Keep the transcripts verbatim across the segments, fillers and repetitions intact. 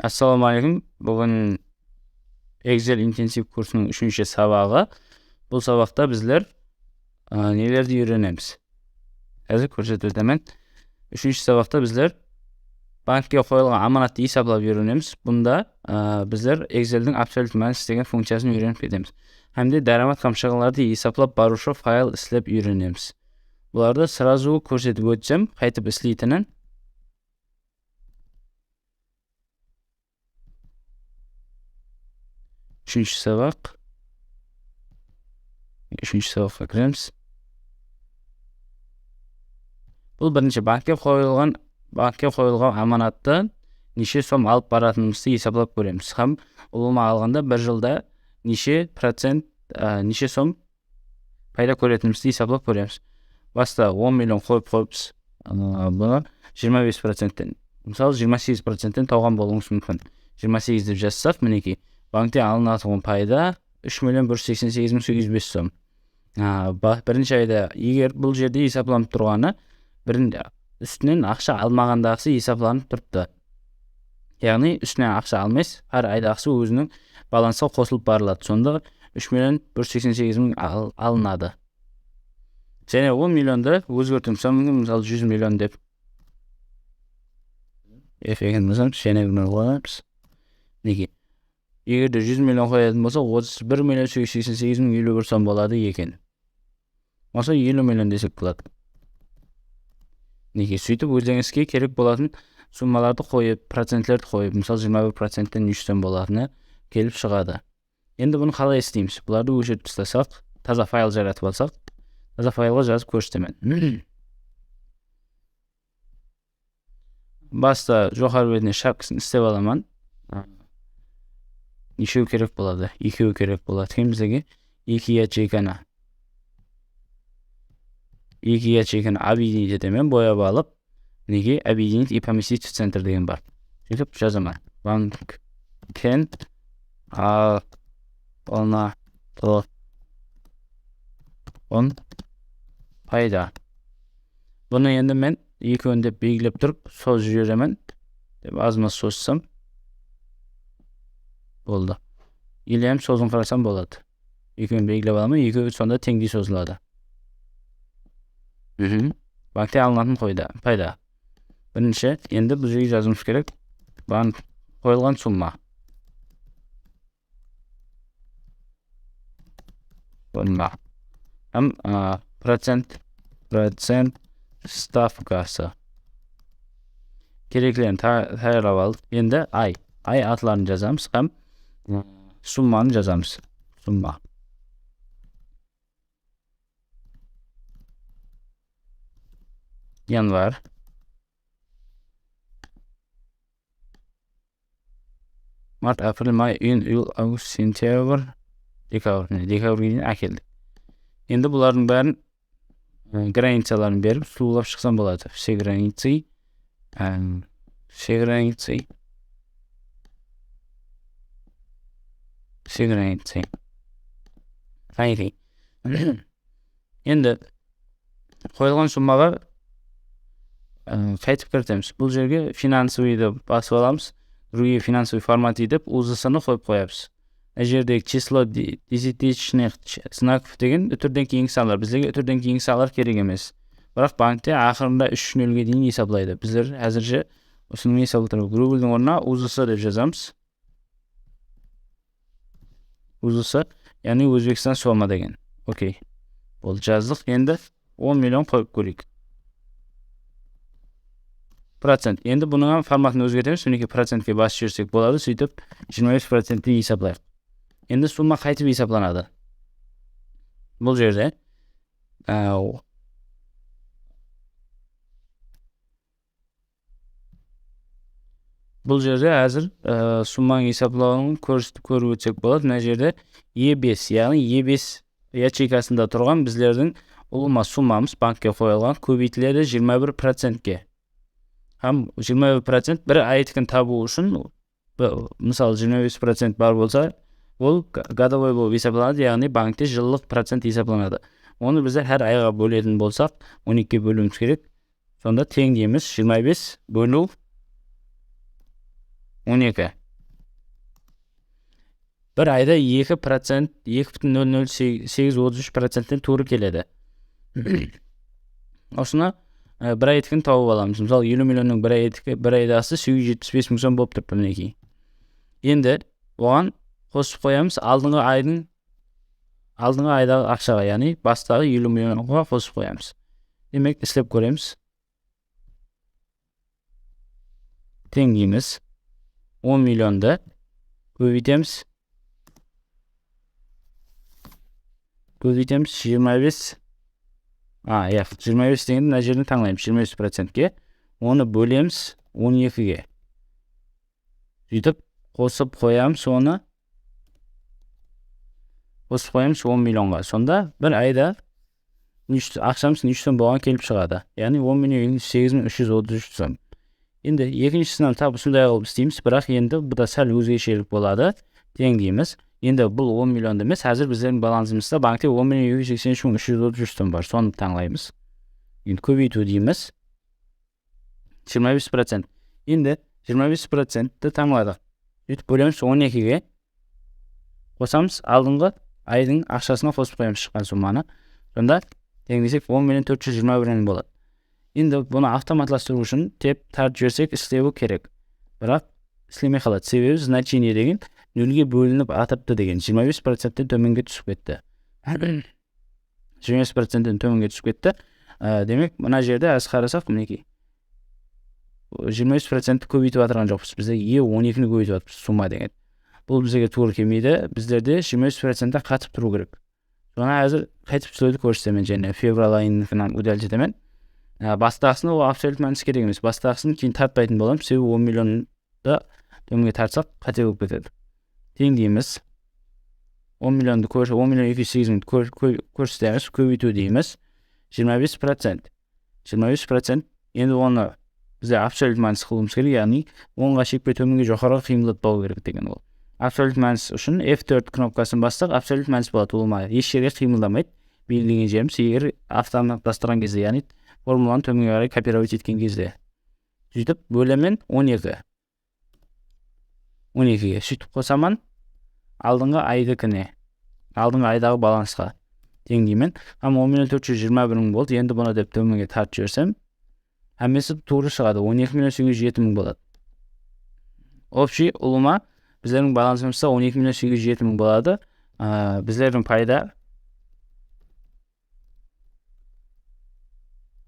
Assalawma aleykum. Búgin Excel intensiv kursınıń úshinshi sabaǵı. Bul sabaqta bizler, a, nelerdi úyrenemiz? Házir kórsetip ótemen. Úshinshi sabaqta bizler bankke qoyılǵan amanattı esaplap úyrenemiz. Bunda, a, bizler Exceldiń absolyut mánis degen funkciyasın úyrenip ketemiz. Hám de dáramat hám shıǵınlardı esaplap barıwshı fayl islep úyrenemiz. Bulardı srazu kórsetip ótsem, qaytıp isleytinin. Úshinshi sabaq. Úshinshi sabaqqa kiremiz. Bul birinshi bankke qoyılǵan, bankke qoyılǵan amanattı neshe som alıp baratınımızdı esaplap kóremiz. Hám ulıwma alǵanda bir jılda neshe procent, á, neshe som payda kóretinimizdi esaplap kóremiz. Basta on million qoyıp qoyıpız. Aa, bunı jigirma bes procentten, mısalı, jigirma segiz procentten tawǵan bolıwıńız múmkin. Jigirma segiz dep jazsaq, minekey, bankte alınatuǵın payda úsh million bir júz seksen segiz mıń segiz júz bes som. Aa, ba-, birinshi ayda, eger bul jerde esaplanıp turǵanı, birin-, ústinen aqsha almaǵandaǵısı esaplanıp turıptı. Yaǵnıy, ústinen aqsha almaysız, hár aydaǵısı óziniń balansqa qosılıp barıladı. Sonda úsh million bir júz seksen segiz mıń al-, alınadı. Jáne on milliondı ózgertiwimiz múmkin, mısalı, júz million dep. Effektin buzamız, jáne bir qoyamız. Minekey. Eger de júz million qoyatın bolsaq, otız bir million segiz júz seksen segiz mıń eliw bir som boladı eken. Bolmasa eliw million desek boladı. Minekey, sóytip ózińizge kerek bolatın summalardı qoyıp, procentlerdi qoyıp, mısalı, jigirma bir procentten neshe som bolatını kelip shıǵadı. Endi bunı qalay isleymiz? Bulardı óshirip taslasaq, taza fayl jaratıp alsaq, taza faylǵa jazıp kórsetemen. Basta joqarı betine shapkasın islep alaman. Neshew kerek boladı? Ekew kerek boladı eken bizlerge. Eki yacheykanı, eki yacheykanı объединить etemen, boyap alıp, minekey, объединить и поместить в центр degen bar. Sóytip jazaman. Bank ken a ona to on payda. Bunı endi men ekewin dep belgilep turıp, sozıp jiberemen. Dep az-maz sozsam boldı. Или hám sozıńqırasam boladı. Ekewin belgilep alaman, ekewi sonda teńdey sozıladı. Mhm. Bankte alınatın qoyda, payda. Birinshi, endi bul jerge jazıwımız kerek. Bank qoyılǵan summa. Summa. Hám, a, procent, procent stavkası. Kereklerin ta-, tayarlap aldıq. Endi ay, ay atların jazamız hám, a, summanı jazamız. Summa. Yanvar. Mart, aprel, may, iyun, iyul, avgust, sentyabr, dekabr. Mine, dekabrge deyin ákeldik. Endi bulardıń bárin, e, granicaların berip, suwlap shıqsam boladı. Все границы, e, все границы, все границы. Qáne. Endi qoyılǵan summaǵa, e, qaytıp kiritemiz. Bul jerge финансовыйdı basıp alamız. Другие финансовые форматы dep U Z S-nı qoyıp qoyamız. Mına jerdegi число де-, десятичных ch-, знаков degen útirden keyingi sanlar. Bizlerge útirden keyingi sanlar kerek emes. Biraq bankte aqırında úsh nolge deyin esaplaydı. Bizler házirshe usınıń esaplap turmız. Rubldiń ornına U Z S dep jazamız. U Z S, yaǵnıy Ózbekstan somı degen. Okey. Boldı, jazdıq. Endi on million qoyıp kóreyik. Procent. Endi bunıń hám formatın ózgertemiz. Minekey, procentke basıp jibersek boladı. Sóytip, jigirma bes procentten esaplayıq. Endi summa qaytıp esaplanadı? Bul jerde, e, Bul jerde házir, e, summanıń esaplawın kóris-, kórip ótsek boladı. Mına jerde E bes, yaǵnıy E bes yacheykasında turǵan bizlerdiń ulıwma summamız bankke qoyılǵan kóbeytiledi jigirma bir procentke. Hám jigirma bir procent bir aytikin tabıw ushın, b-, mısalı, jigirma bes procent bar bolsa, ol g-, godovoy bolıp esaplanadı, yaǵnıy bankte jıllıq procent esaplanadı. Onı bizler hár ayǵa bóletin bolsaq, on ekige bóliwimiz kerek. Sonda teń deymiz, jigirma bes bóliw on eki. Bir ayda eki procent, eki pútin nol nol segiz otız úsh procentten tuwrı keledi. Usını, e, bir aydıkın tawıp alamız. Mısalı, eliw millionnıń bir aydiki, bir aydası segiz júz jetpis bes mıń som bolıp turıptı, minekey. Endi oǵan qosıp qoyamız. Aldınǵı aydıń, aldınǵı aydaǵı aqshaǵa, yaǵnıy bastaǵı eliw millionǵa qosıp qoyamız. Demek, islep kóremiz. Teń deymiz. On milliondı kóbeytemiz. Kóbeytemiz jigirma bes. A, ya, jigirma bes degendi mına jerden tańlaymız, jigirma bes procentke. Onı bólemiz on ekige. Sóytip qosıp qoyamız onı. Qosıp qoyamız on millionǵa. Sonda bir ayda úsh, aqshamız úsh som bolǵan kelip shıǵadı. Yaǵnıy on million segiz mıń úsh júz otız úsh som. Endi ekinshisinen tap usınday qılıp isleymiz, biraq endi bu da sál ózgeshelik boladı. Teń deymiz. Endi bul on milliondı emes, házir bizlerdiń balansımızda bankte on million eki júz seksen úsh mıń úsh júz otız úsh som bar, sonı tańlaymız. Endi kóbeytiw deymiz. Jigirma bes procent. Endi jigirma bes procentti tańladıq. Sóytip bólemiz on ekige. Qosamız, aldınǵı aydıń aqshasına qosıp qoyamız shıqqan summanı. Sonda teńlesek on million tórt júz jigirma bir mıń boladı. Endi bunı avtomatlastırıw ushın tep tartıp jibersek islewi kerek. Biraq islemey qaladı. Sebebi значение degen nolge bólinip atırıptı degen, jigirma bes procentten tómenge túsip ketti. Jigirma bes procentten tómenge túsip ketti. Á, demek, mına jerde házir qarasaq, minekey, jigirma bes procentti kóbeytip atırǵan joqpız. Bizler e on ekini kóbeytip atırmız, summa degen. Bul bizlerge tuwrı kelmeydi. Bizlerde jigirma bes procentten qatıp turıw kerek. Sonı házir qaytıp islewdi kórsetemen, jáne fevral ayınıkinan udalить etemen. Á, bastaǵısına ol absolyut mánis kerek emes. Bastaǵısın keyin tartpaytın bolamız, sebebi on million da tómenge tartsaq, qáte bolıp ketedi. Teń deymiz. On milliondı kór-, on million eki júz segiz mıńdı kór-, kó-, kórsetemiz, kóbeytiw deymiz. Jigirma bes procent. Jigirma bes procent. Endi onı bizler absolyut mánis qılıwımız kerek, yaǵnıy onǵa shekpe tómenge joqarıǵa qıymıldatpawı kerek degen ol. Absolyut mánis ushın F tórt knopkasın bassaq, absolyut mánis boladı. Ol ma-, hesh jerge qıymıldamaydı. Belgilegen jerimiz, eger avtomatlastırǵan gezde, yaǵnıy formulanı tómenge qaray kopirovat etken gezde. Sóytip, bólemen on eki. On ekige. Sóytip qosaman, aldınǵı aydikine, aldınǵı aydaǵı balansqa teń deymen. Hám on million tórt júz jigirma bir mıń boldı. Endi bunı dep tómenge tartıp jibersem, hámmesi tuwrı shıǵadı. On eki million segiz júz jeti mıń boladı. Общий ulıwma bizlerdiń balansımızda on eki million segiz júz jeti mıń boladı. Aa, bizlerdiń payda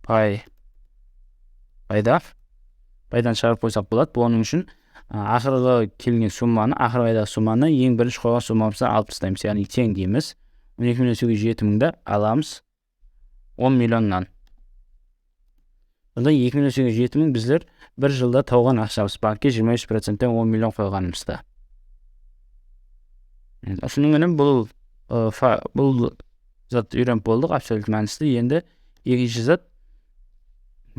Pay. Payda. Paydanı shıǵarıp qoysaq boladı. Bunıń ushın, a, aqırǵı kelgen summanı, aqırǵı aydaǵı summanı eń birinshi qoyǵan summamızdan alıp taslaymız. Yaǵnıy teń deymiz. On eki million segiz júz jeti mıńdı alamız on millionnan. Sonda eki million segiz júz jeti mıń bizler bir jılda tawǵan aqshamız, bankke jigirma bes procentten on million qoyǵanımızda. Usınıń menen bul, ı, fa-, bul zat úyrenip boldıq, absolyut mánisti. Endi ekinshi zat,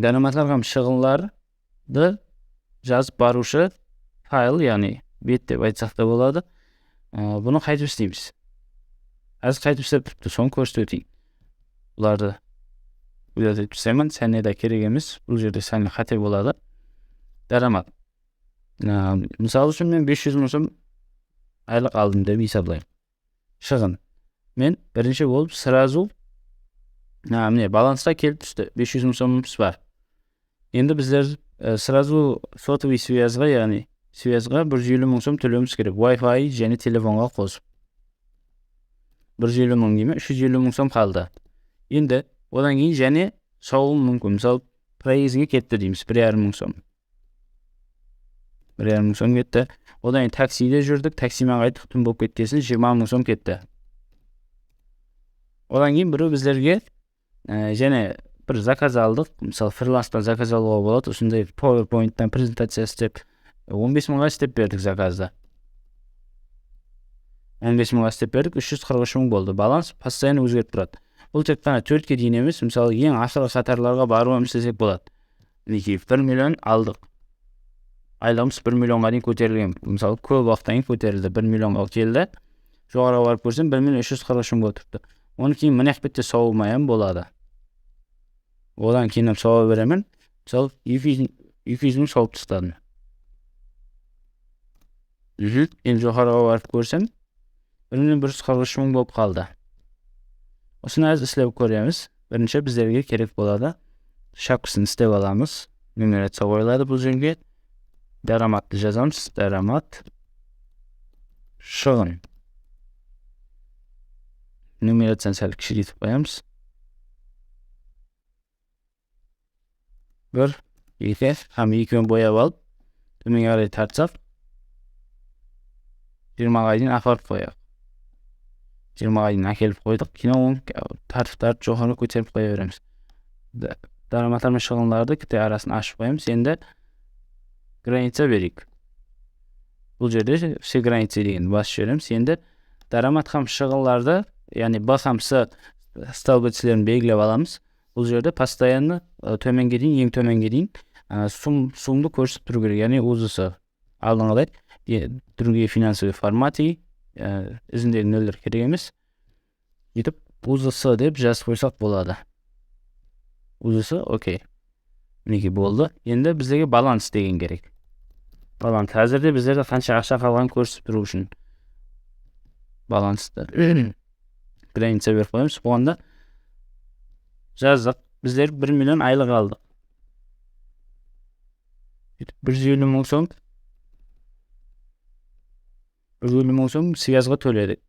dáramatlar hám shıǵınlardı jazıp barıwshı fayl, yaǵnıy bet dep aytsaq ta boladı. I, bunı qaytıp isleymiz. Házir qaytıp islep turıptı, sonı kórsetip óteyin. Bulardı úyretip taslayman, sánede kerek emes. Bul jerde sánede qáte boladı. Dáramat. Á, mısal ushın, men bes júz mıń som aylıq aldım dep esaplayıq. Shıǵın. Men birinshi bolıp сразу, á, mine, balansqa kelip tústi. Bes júz mıń somımız bar. Endi bizler, e, сразу сотовый связьǵa, yaǵnıy связьǵa bir júz eliw mıń som tólewimiz kerek. Wi-Fi jáne telefonǵa qosıp. Bir júz eliw mıń deymen, úsh júz eliw mıń som qaldı. Endi odan keyin jáne sawıwım múmkin. Mısal, проездge ketti deymiz, bir jarım mıń som. Bir jarım mıń som ketti. Odan keyin takside júrdik, taksi menen qayttıq, tún bolıp ketkensin, jigirma mıń som ketti. Odan keyin birew bizlerge Ee, jáne bir zakaz aldıq. Mısal, frilanstan zakaz alıwǵa boladı. Usınday PowerPointtan prezentaciya islep, on bes mıńǵa islep berdik zakazdı. On bes mıńǵa islep berdik, úsh júz qırq úsh mıń boldı. Balans постоянно ózgerip turadı. Bul tek ǵana tórtke deyin emes, mısalı, eń aqırǵı qatarlarǵa barıw hám islesek boladı. Minekey, bir million aldıq. Aylıǵımız bir millionǵa deyin kóterilgen. Mısalı, kóp waqıttan keyin kóterildi, bir millionǵa keldi. Joqarıǵa barıp kórsem, bir million úsh júz qırq úsh mıń bolıp turıptı. Onı keyin mına jaq bette sawıp alsam boladı. Odan keyin hám sawıp beremen. Mısalı, eki júz, eki júz mıń sawıp tasladım. Endi joqarıǵa barıp kórsem, bir million bir júz qırq úsh mıń bolıp qaldı. Usını házir islep kóremiz. Birinshi bizlerge kerek boladı. Shapkasın islep alamız. Numeraciya qoyıladı bul jerge. Dáramatdı jazamız. Dáramat. Shıǵın. Numeraciyanı sál kishireytip qoyamız. Bir, eki, hám ekewiin boyap alıp, tómenge qaray tartsaq, jigirmaǵa deyin aparıp qoyayıq. Jigirmaǵa deyin ákelip qoydıq. Keyin onı tartıp-tartıp joqarı kóterip qoya beremiz. Da-, dáramatlar menen shıǵınlardı kitte arasın ashıp qoyamız. Endi granica bereyik. Bul jerde все границы degendi basıp jiberemiz. Endi dáramat hám shıǵınlardı, yaǵnıy B hám C stolbıclerin belgilep alamız. Bul jerde постоянно, ı, tómenge deyin, eń tómenge deyin, ı, sum, sumdı kórsetip turıw kerek, yaǵnıy UZS. Aldınǵıday, e, другие финансовые форматы, ı, izindegi noller kerek emes. Etip UZS dep jazıp qoysaq boladı. UZS, okey. Minekey, boldı. Endi bizlerge balans degen kerek. Balans. Házirde bizlerde qansha aqsha qalǵanın kórsetip turıw ushın balanstı granica berip qoyamız. Buǵan da jazdıq. Bizler bir million aylıq aldıq. Sóytip bir júz elli mıń som, bir júz elli mıń som svязьǵa tóledik.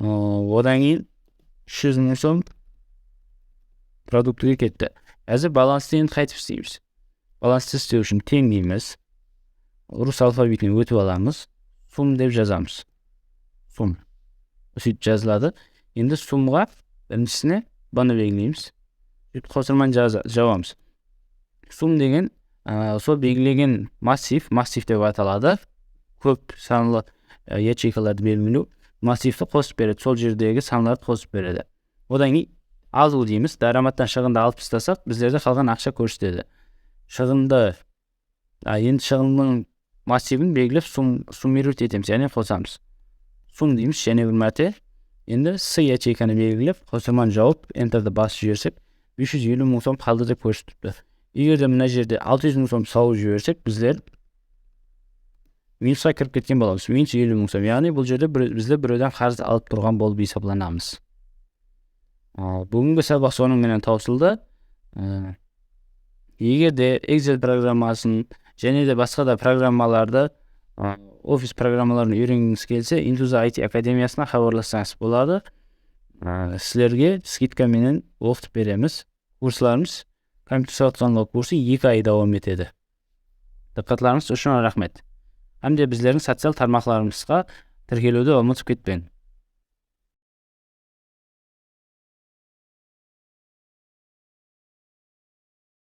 Aa, odan keyin úsh júz mıń som produktke ketti. Házir balanstı endi qaytıp isleymiz. Balanstı islew ushın teń deymiz. Rus alfavitine ótip alamız. Sum dep jazamız. Sum. Sóytip jazıladı. Endi sumǵa birinshisine bunı belgileymiz. Sóytip qosırmanı jaza-, jawamız. Sum degen, aa, sol belgilegen massiv, massiv dep ataladı. Kóp sanlı, aa, yacheykalardı belgilew massivti qosıp beredi. Sol jerdegi sanlardı qosıp beredi. Odan keyin alıw deymiz. Dáramattan shıǵındı alıp taslasaq, bizlerde qalǵan aqsha kórsetedi. Shıǵındı, a, endi shıǵınnıń massivin belgilep sum-, суммировать etemiz, yaǵnıy qosamız. Sum deymiz jáne bir márte. Endi C yacheykanı belgilep, qosırmanı jawıp, enterdi basıp jibersek, bes júz elli mıń som qaldı dep kórsetipti. Eger de mına jerde altı júz mıń som sawıp jibersek, bizler minusqa kirip ketken bolamız. Minus elli mıń som. Yaǵnıy bul jerde bir, bizler birewden qarız alıp turǵan bolıp esaplanamız. A, búgingi sabaq sonıń menen tawsıldı. A, eger de Excel programmasın jáne de basqa da programmalardı, a, ofis programmaların úyrengińiz kelse, Intuza I T akademiyasına xabarlassańız boladı. A, sizlerge skidka menen oqıtıp beremiz. Kurslarımız, kompyuter sawatxanlıǵı kursı eki ay dawam etedi. Dıqqatlarıńız ushın raxmet. Hám de bizlerdiń social tarmaqlarımızǵa tirkeliwdi umıtıp ketpeń.